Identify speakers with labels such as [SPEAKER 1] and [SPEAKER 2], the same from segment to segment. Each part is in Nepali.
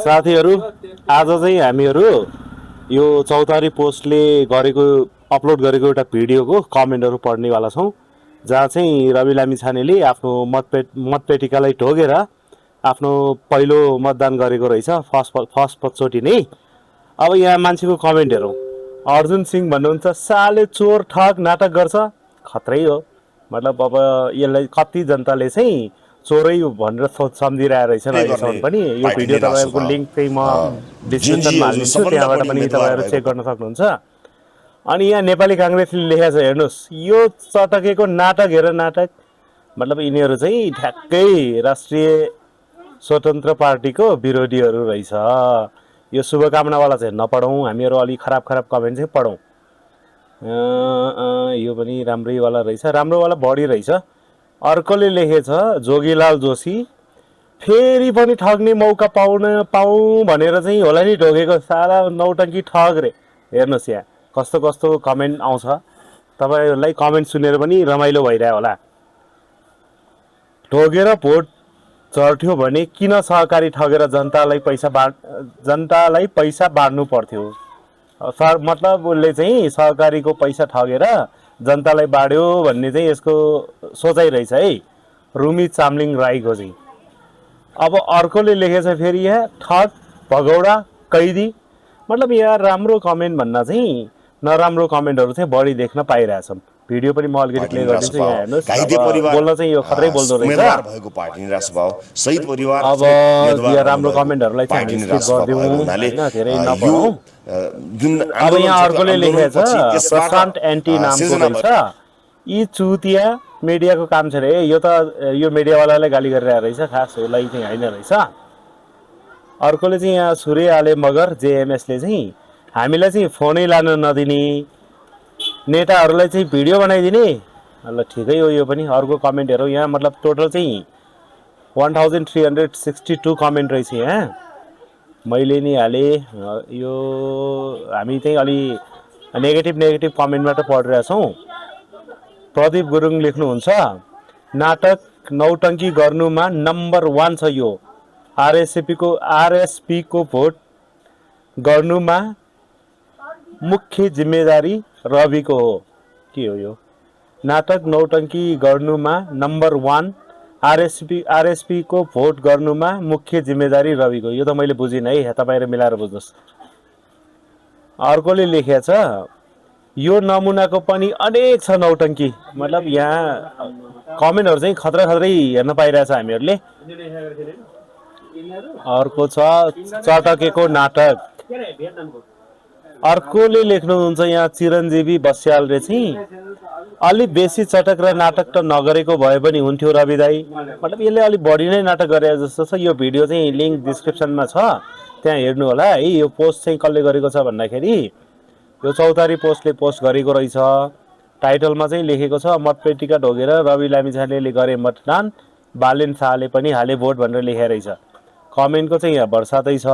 [SPEAKER 1] साथीहरू आज चाहिँ हामीहरू यो चौतारी पोस्टले गरेको अपलोड गरेको एउटा भिडियोको कमेन्टहरू पढ्नेवाला छौँ, जहाँ चाहिँ रवि लामिछानेले आफ्नो मतपेटिकालाई ढोगेर आफ्नो पहिलो मतदान गरेको रहेछ फर्स्ट नै। अब यहाँ मान्छेको कमेन्ट हेरौँ। अर्जुन सिंह भन्नुहुन्छ साले चोर ठग नाटक गर्छ, खत्रै हो। मतलब अब यसलाई कति जनताले चाहिँ चोरै भनेर सम्झिरहेको रहेछन् अहिलेसम्म पनि। यो भिडियो तपाईँहरूको लिङ्क चाहिँ म डिस्क्रिप्सनमा हालिदिन्छु, त्यहाँबाट पनि तपाईँहरू चेक गर्न सक्नुहुन्छ। अनि यहाँ नेपाली काङ्ग्रेसले लेखेको छ हेर्नुहोस्, यो चटकेको नाटक हेर नाटक। मतलब यिनीहरू चाहिँ ठ्याक्कै राष्ट्रिय स्वतन्त्र पार्टीको विरोधीहरू रहेछ। यो शुभकामनावाला चाहिँ नपढौँ, हामीहरू अलिक खराब कमेन्ट चाहिँ पढौँ। यो पनि राम्रैवाला रहेछ, राम्रोवाला बढी रहेछ। अर्कोले लेखेछ जोगीलाल जोशी फेरि पनि ठग्ने मौका पाऊँ भनेर चाहिँ होला नि ढोगेको, सारा नौटङ्की ठग रे। हेर्नुहोस् यहाँ कस्तो कस्तो कमेन्ट आउँछ, तपाईँहरूलाई कमेन्ट सुनेर पनि रमाइलो भइरह्यो होला। ढोगेर भोट झर्थ्यो भने किन सहकारी ठगेर जनतालाई पैसा बाँड्नु पर्थ्यो। मतलब उसले चाहिँ सहकारीको पैसा ठगेर जनतालाई बाँड्यो भन्ने चाहिँ यसको सोचाइ रहेछ है, रुमी चामलिङ राईको चाहिँ। अब अर्कोले लेखेछ फेरि यहाँ ठग भगौडा कैदी। मतलब यहाँ राम्रो कमेन्ट भन्दा चाहिँ नराम्रो कमेन्टहरू चाहिँ बढी देख्न पाइरहेछौँ। भिडियो पनि म अलिकति प्ले गरिदिन्छु, यहाँ हेर्नुहोस्। बोल्न चाहिँ यो खत्रै बोल्दो रहेछ। अब यहाँ राम्रो कमेन्टहरूलाई चाहिँ हामी स्किप गरिदिउँ होइन, धेरै नपढौँ। अब यहाँ अर्कोले लेखेको छ प्रशान्त एन्टी नामको रहेछ, यी चुतिया मिडियाको काम छ रे। यो मिडियावालालाई गाली गरिरहेको रहेछ, खास उसलाई चाहिँ होइन रहेछ। अर्कोले चाहिँ यहाँ सूर्य आले मगर जेएमएसले चाहिँ हामीलाई चाहिँ फोनै लान नदिने, नेताहरूलाई चाहिँ भिडियो बनाइदिने। ल ठिकै हो यो पनि। अर्को कमेन्ट हेरौँ यहाँ, मतलब टोटल चाहिँ 1362 कमेन्ट रहेछ यहाँ, मैले नि हालेँ। यो हामी चाहिँ अलि नेगेटिभ कमेन्टबाट पढिरहेछौँ। प्रदीप गुरुङ लेख्नुहुन्छ नाटक नौटङ्की गर्नुमा नम्बर 1 छ यो, आरएसपीको भोट गर्नुमा मुख्य जिम्मेदारी रविको हो। के हो यो? नाटक नौटङ्की गर्नुमा नम्बर 1, आरएसपीको भोट गर्नुमा मुख्य जिम्मेदारी रविको। यो त मैले बुझिनँ है, तपाईँहरू मिलाएर बुझ्नुहोस्। अर्कोले लेखेको छ यो नमुनाको पनि अनेक छ नौटङ्की। मतलब यहाँ कमेन्टहरू चाहिँ खतरै हेर्न पाइरहेछ हामीहरूले। अर्को छ चटकेको नाटक। अर्कोले लेख्नुहुन्छ यहाँ चिरञ्जीवी बस्यालले चाहिँ अलिक बेसी चटक र नाटक त नगरेको भए पनि हुन्थ्यो रवि दाई। मतलब यसले अलिक बढी नै नाटक गरे जस्तो छ। यो भिडियो चाहिँ लिङ्क डिस्क्रिप्सनमा छ, त्यहाँ हेर्नु होला है। यो पोस्ट चाहिँ कसले गरेको छ भन्दाखेरि यो चौतारी पोस्टले पोस्ट गरेको रहेछ। टाइटलमा चाहिँ लेखेको छ मतपेटिका ढोगेर रवि लामिछानेले गरे मतदान, बालेन शाहले पनि हाले भोट भनेर लेखेको रहेछ। कमेन्टको चाहिँ यहाँ बर्सातै छ।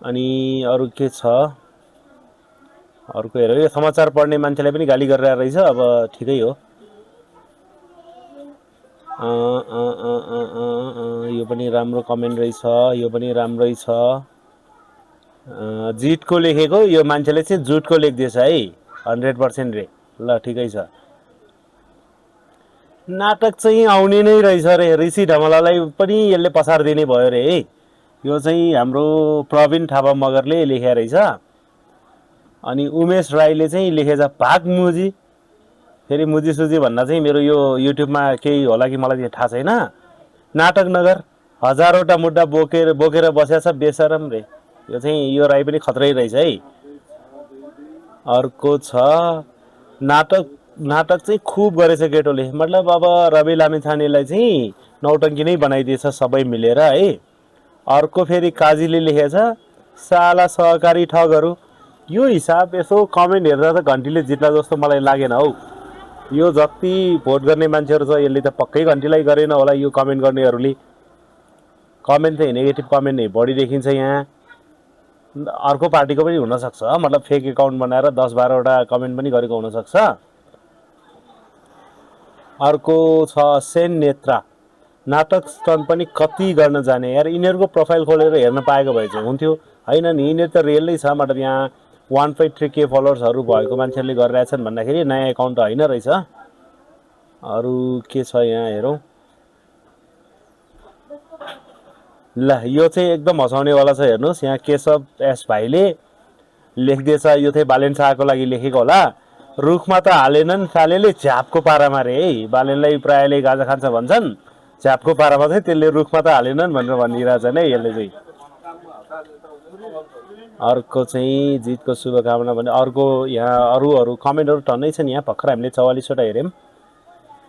[SPEAKER 1] अनि अरू के छ? अर्को हेर, यो समाचार पढ्ने मान्छेलाई पनि गाली गरिरहेको रहेछ। अब ठिकै हो। यो पनि राम्रो कमेन्ट रहेछ, यो पनि राम्रै छ। जिटको लेखेको, यो मान्छेले चाहिँ जुटको लेखिदिएछ है, 100% रे। ल ठिकै छ। नाटक चाहिँ आउने नै रहेछ रे, ऋषि ढमलालाई पनि यसले पसारिदिने भयो रे है। यो चाहिँ हाम्रो प्रवीण थापा मगरले लेखेको रहेछ। अनि उमेश राईले चाहिँ लेखेछ भाग मुजी। फेरि मुजी सुजी भन्दा चाहिँ मेरो यो युट्युबमा केही होला कि मलाई थाहा छैन। नाटक नगर, हजारवटा मुद्दा बोकेर बसेको छ बेशरम रे। यो चाहिँ यो राई पनि खतरै रहेछ है। अर्को छ नाटक चाहिँ खुब गरेछ केटोले। मतलब अब रवि लामिछानेलाई चाहिँ नौटङ्की नै बनाइदिएछ सबै मिलेर है। अर्को फेरि काजीले लेखेछ साला सहकारी ठगहरू। यो हिसाब यसो कमेन्ट हेर्दा त घन्टीले जित्ला जस्तो मलाई लागेन हौ। यो जति भोट गर्ने मान्छेहरू छ यसले त पक्कै घन्टीलाई गरेन होला। यो कमेन्ट गर्नेहरूले कमेन्ट चाहिँ नेगेटिभ कमेन्ट नै बढी देखिन्छ यहाँ। अर्को पार्टीको पनि हुनसक्छ, मतलब फेक एकाउन्ट बनाएर 10-12वटा कमेन्ट पनि गरेको हुनसक्छ। अर्को छ सेन नेत्रा, नाटक स्टन्ट पनि कति गर्न जाने यार। यिनीहरूको प्रोफाइल खोलेर हेर्न पाएको भए चाहिँ हुन्थ्यो होइन नि। यिनीहरू त रियलै छ, मतलब यहाँ 1.3K फलोवर्सहरू भएको मान्छेहरूले गरिरहेछन् भन्दाखेरि नयाँ एकाउन्ट त होइन रहेछ। अरू के छ यहाँ हेरौँ। ल यो चाहिँ एकदम हँसाउनेवाला छ, हेर्नुहोस् यहाँ केशव एस भाइले लेखिदिएछ, यो चाहिँ बालेन शाहको लागि लेखेको होला। रुखमा त हालेनन् सालेले झ्यापको पारामा रे है। बालेनलाई प्रायःले गाजा खान्छ भन्छन्, झ्यापको पारामा चाहिँ त्यसले रुखमा त हालेनन् भनेर भनिरहेछ नै यसले चाहिँ। अर्को चाहिँ जितको शुभकामना भने अर्को यहाँ अरू कमेन्टहरू टन्नै छन्। यहाँ भर्खर हामीले 44वटा हेऱ्यौँ।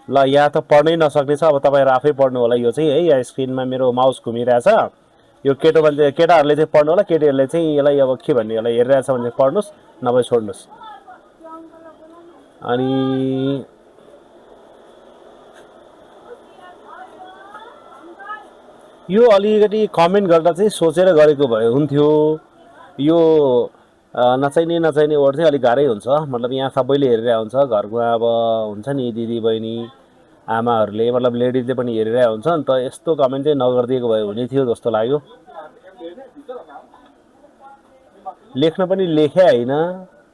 [SPEAKER 1] ल यहाँ त पढ्नै नसक्ने छ, अब तपाईँहरू आफै पढ्नु होला। यो चाहिँ है यहाँ स्क्रिनमा मेरो माउस घुमिरहेछ। यो केटाहरूले चाहिँ पढ्नु होला, केटीहरूले चाहिँ यसलाई अब के भन्ने यसलाई हेरिरहेछ भने पढ्नुहोस्, नभए छोड्नुहोस्। अनि यो अलिकति कमेन्ट गर्दा चाहिँ सोचेर गरेको भए हुन्थ्यो। यो नचाहिने वर्ड चाहिँ अलिक गाह्रै हुन्छ। मतलब यहाँ सबैले हेरिरहेको हुन्छ, घरको अब हुन्छ नि दिदी बहिनी आमाहरूले, मतलब लेडिजले पनि हेरिरहेको हुन्छ नि त। यस्तो कमेन्ट चाहिँ नगरिदिएको भए हुने थियो जस्तो लाग्यो। लेख्न पनि लेखे होइन,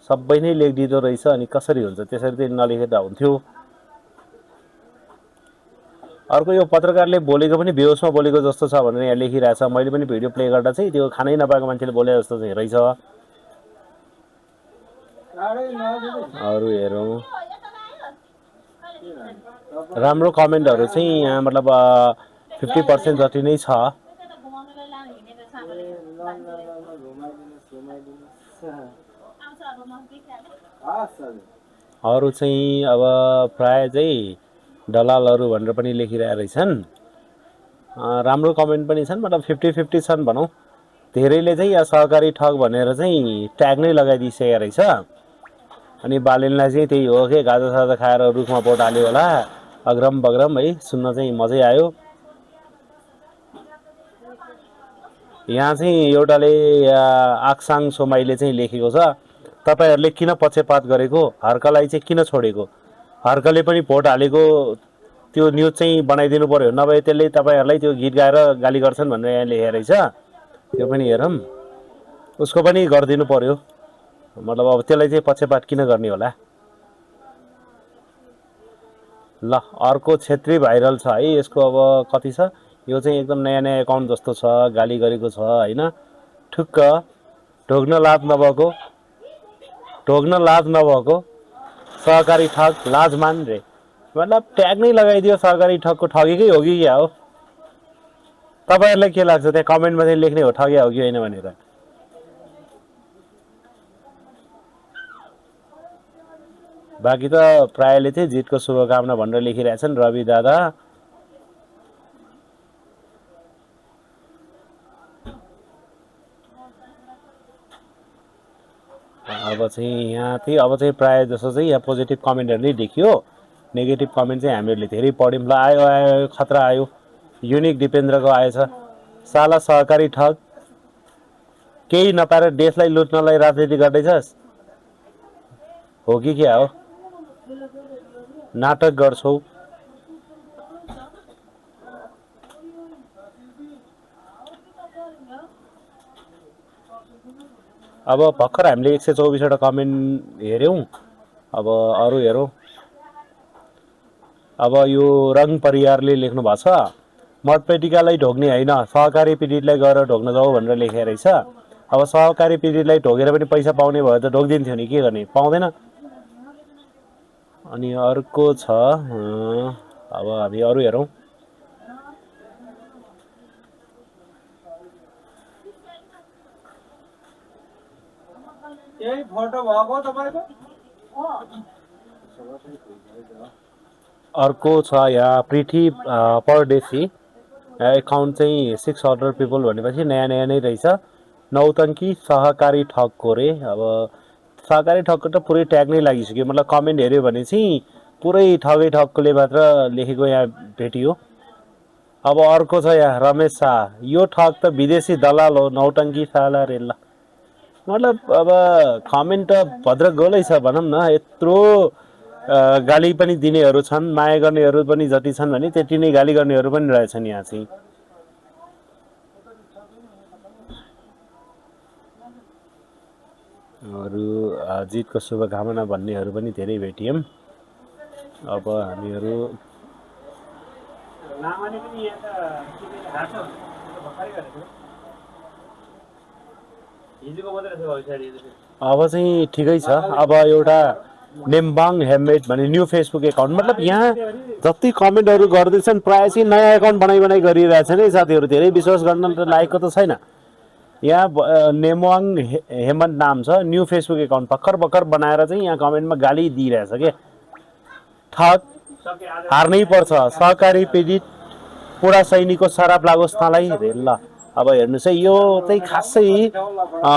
[SPEAKER 1] सबै नै लेखिदिँदो रहेछ। अनि कसरी हुन्छ, त्यसरी चाहिँ नलेखेदा हुन्थ्यो। अर्को यो पत्रकारले बोलेको पनि बेहोसमा बोलेको जस्तो छ भनेर यहाँ लेखिरहेछ। मैले पनि भिडियो प्ले गर्दा चाहिँ त्यो खानै नपाएको मान्छेले बोले जस्तो चाहिँ रहेछ। अरू हेरौँ, राम्रो कमेन्टहरू चाहिँ यहाँ मतलब 50% जति नै छ। अरू चाहिँ अब प्राय चाहिँ दलालहरू भनेर पनि लेखिरहेको रहेछन्। राम्रो कमेन्ट पनि छन्, मतलब 50-50 छन् भनौँ। धेरैले चाहिँ यहाँ सहकारी ठग भनेर चाहिँ ट्याग नै लगाइदिइसकेको रहेछ। अनि बालेनलाई चाहिँ त्यही हो कि गाजा साजा खाएर रुखमा बोट हाल्यो होला, अग्रम बग्रम है। सुन्न चाहिँ मजै आयो। यहाँ चाहिँ एउटाले आक्साङ सोमाईले चाहिँ लेखेको छ, तपाईँहरूले किन पक्षपात गरेको, हर्कलाई चाहिँ किन छोडेको, हर्कले पनि भोट हालेको त्यो न्युज चाहिँ बनाइदिनु पर्यो, नभए त्यसले तपाईँहरूलाई त्यो गीत गाएर गाली गर्छन् भनेर यहाँ लेखेको रहेछ। त्यो पनि हेरौँ, उसको पनि गरिदिनु पर्यो। मतलब अब त्यसलाई चाहिँ पक्षपात किन गर्ने होला। ल अर्को छेत्री भाइरल छ है। यसको अब कति छ, यो चाहिँ एकदम नयाँ एकाउन्ट जस्तो छ, गाली गरेको छ होइन। ठुक्क ढोग्न लाज नभएको सहकारी ठग लाजमान रे। मतलब ट्याग नै लगाइदियो सहकारी ठगको, ठगेकै हो कि क्या हो। तपाईँहरूलाई के लाग्छ, त्यहाँ कमेन्टमा चाहिँ लेख्ने हो ठग्या हो कि होइन भनेर। बाँकी त प्रायःले चाहिँ जितको शुभकामना भनेर लेखिरहेछन्। रवि दादा अब चाहिँ प्रायः जसो चाहिँ यहाँ पोजिटिभ कमेन्टहरू नै देखियो। नेगेटिभ कमेन्ट चाहिँ हामीहरूले धेरै पढ्यौँ। ल आयो खतरा आयो। युनिक दिपेन्द्रको आएछ, साला सहकारी ठग, केही नपाएर देशलाई लुट्नलाई राजनीति गर्दैछस् हो कि क्या हो, नाटक गर्छौ। अब भर्खर हामीले 124वटा कमेन्ट हेऱ्यौँ। अब अरू हेरौँ। अब यो रङ परियारले लेख्नु भएको छ, मतपेटिकालाई ढोग्ने होइन सहकारी पीडितलाई गएर ढोग्न जाऊ भनेर लेखेको रहेछ। अब सहकारी पीडितलाई ढोगेर पनि पैसा पाउने भयो त ढोगिदिन्थ्यो नि, के गर्ने, पाउँदैन। अनि अर्को छ, अब हामी अरू हेरौँ। अर्को छ यहाँ प्रिथी परदेशी एकाउन्ट चाहिँ 600 पिपल भनेपछि नयाँ नै रहेछ। नौतङ्की सहकारी ठगको रे। अब सहकारी ठगको त पुरै ट्याग नै लागिसक्यो। मतलब कमेन्ट हेऱ्यो भने चाहिँ पुरै ठगैले मात्र लेखेको यहाँ भेटियो। अब अर्को छ यहाँ रमेश शाह, यो ठग त विदेशी दलाल हो, नौटङ्की साला रे। ल मतलब अब कमेन्ट त भद्र गोलै छ भनौँ न। यत्रो गाली पनि दिनेहरू छन्, माया गर्नेहरू पनि जति छन् भने त्यति नै गाली गर्नेहरू पनि रहेछन् यहाँ चाहिँ। अरू जितको शुभकामना भन्नेहरू पनि धेरै भेटियौँ। अब हामीहरू अब चाहिँ ठिकै छ। अब एउटा नेम्बाङ हेममेड भन्ने न्यू फेसबुक एकाउन्ट, मतलब यहाँ जति कमेन्टहरू गर्दैछन् प्रायः चाहिँ नयाँ एकाउन्ट बनाइ गरिरहेछन् है साथीहरू। धेरै विश्वास गर्न लायकको त छैन। यहाँ नेम्बाङ हेमन्त नाम छ, न्यू फेसबुक एकाउन्ट भर्खर बनाएर चाहिँ यहाँ कमेन्टमा गाली दिइरहेछ के। ठग हार्नै पर्छ, सहकारी पीडित पुरा सैनिकको शराब लागोस् तँलाई ल। अब हेर्नुहोस् है, यो चाहिँ खासै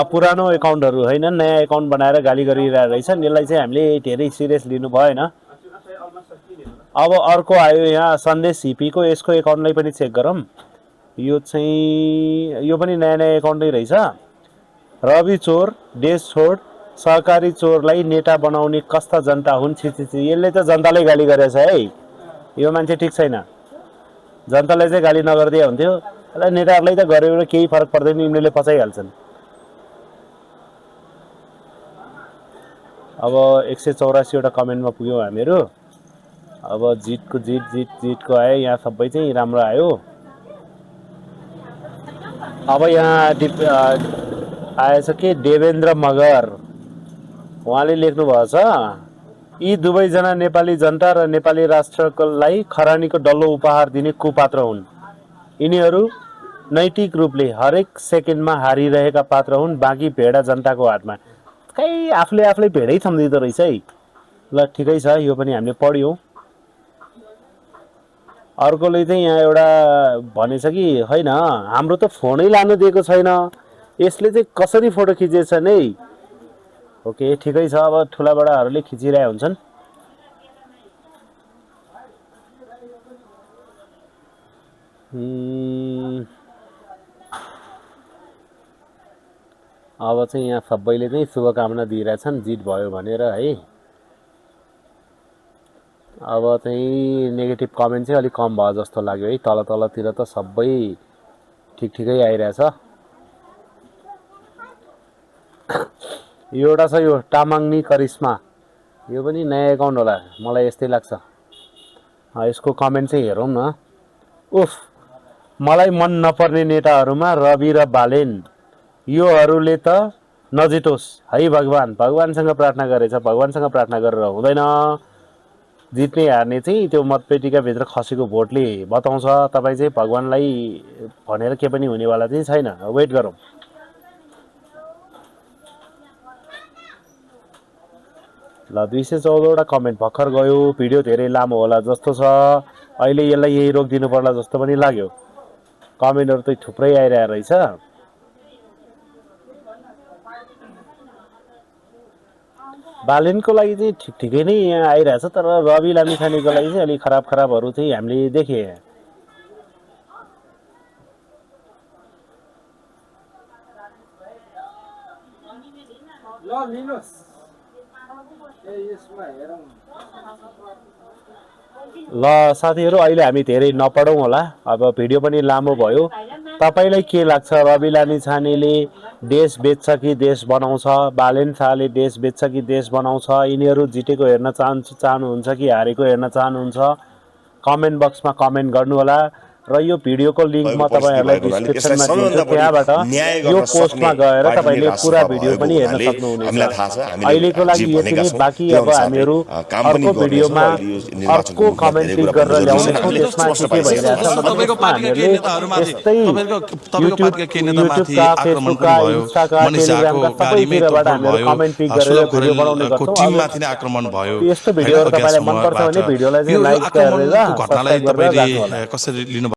[SPEAKER 1] पुरानो एकाउन्टहरू होइन, नयाँ एकाउन्ट बनाएर गाली गरिरहेको रहेछन्। यसलाई चाहिँ हामीले धेरै सिरियस लिनु भएन। अब अर्को आयो यहाँ सन्देश हिपीको, यसको एकाउन्टलाई पनि चेक गरौँ। यो चाहिँ यो पनि नयाँ एकाउन्टै रहेछ। रवि चोर देश छोड, सहकारी चोरलाई नेता बनाउने कस्ता जनता हुन्, छिछि। यसले त जनतालाई गाली गरेछ है, यो मान्छे ठिक छैन। जनतालाई चाहिँ गाली नगर्दै हुन्थ्यो, नेताहरूलाई त गरेर केही फरक पर्दैन, यिनीहरूले पचाइहाल्छन्। अब 184वटा कमेन्टमा पुग्यौँ हामीहरू। अब जितको आयो, यहाँ सबै चाहिँ राम्रो आयो। अब यहाँ आएछ के देवेन्द्र मगर, उहाँले लेख्नु भएको छ, यी दुवैजना नेपाली जनता र नेपाली राष्ट्रलाई खरानीको डल्लो उपहार दिने कुपात्र हुन्। यिनीहरू नैतिक रूपले हरेक सेकेन्डमा हारिरहेका पात्र हुन्, बाँकी भेडा जनताको हातमा। खै आफूले भेडै सम्झिँदो रहेछ है। ल ठिकै छ, यो पनि हामीले पढ्यौँ। अर्कोले चाहिँ यहाँ एउटा भनेछ कि होइन हाम्रो त फोनै लानु दिएको छैन, यसले चाहिँ कसरी फोटो खिचेछन् है। ओके ठिकै छ, अब ठुलाबडाहरूले खिचिरहेका हुन्छन्। अब चाहिँ यहाँ सबैले चाहिँ शुभकामना दिइरहेछन् जित भयो भनेर है। अब चाहिँ नेगेटिभ कमेन्ट चाहिँ अलिक कम भयो जस्तो लाग्यो है। तलतिर त सबै ठिकै आइरहेछ। यो एउटा छ, यो तामाङनी करिश्मा, यो पनि नयाँ एकाउन्ट होला मलाई यस्तै लाग्छ। यसको कमेन्ट चाहिँ हेरौँ न। उफ, मलाई मन नपर्ने नेताहरूमा रवि र बालेन, योहरूले त नजिटोस् है भगवान्। भगवानसँग प्रार्थना गरेछ, भगवानसँग प्रार्थना गरेर हुँदैन। जित्ने हार्ने चाहिँ त्यो मतपेटिका भित्र खसेको भोटले बताउँछ। तपाईँ चाहिँ भगवानलाई भनेर के पनि हुनेवाला चाहिँ छैन, वेट गरौँ। ल 214वटा कमेन्ट भर्खर गयो। भिडियो धेरै लामो होला जस्तो छ, अहिले यसलाई यही रोकिदिनु पर्ला जस्तो पनि लाग्यो। कमेन्टहरू त थुप्रै आइरहेको रहेछ। बालेनको लागि चाहिँ ठिकै नै यहाँ आइरहेछ, तर रवि लामिछानेको लागि चाहिँ अलिक खराबहरू चाहिँ हामीले देखे। ल साथीहरू, अहिले हामी धेरै नपढौँ होला, अब भिडियो पनि लामो भयो। तपाईलाई के लाग्छ, रवि लामिछानेले देश बेच्छ कि देश बनाउँछ? बालेन शाहले देश बेच्छ कि देश बनाउँछ? यिनीहरू जितेको हेर्न चाहनुहुन्छ कि हारेको हेर्न चाहनुहुन्छ? कमेन्ट बक्समा कमेन्ट गर्नु होला। र यो भिडियोको लिंक म तपाईहरुलाई डिस्क्रिप्सनमा दिन्छु, त्यहाँबाट यो पोस्टमा गएर तपाईले पुरा भिडियो पनि हेर्न सक्नुहुनेछ। अहिलेको लागि यति नै, बाँकी अब हामीहरु अर्को भिडियोमा अर्को कमेन्ट क्लिक गरेर ल्याउने छौं। त्यसमा के भइरहेछ
[SPEAKER 2] तपाईको पार्टीका केही नेताहरुमाथि, तपाईको पार्टीका केही नेतामाथि आक्रमण भयो, मनिषाको गाडीमै भयो,
[SPEAKER 1] कमेन्ट क्लिक गरेर भिडियो बनाउने गर्छौं।
[SPEAKER 2] टिममाथि नै आक्रमण भयो।
[SPEAKER 1] यस्तो भिडियोहरु तपाईलाई मन पर्छ भने भिडियोलाई चाहिँ लाइक गरेर
[SPEAKER 2] घटनालाई तपाईले कसरी लिनु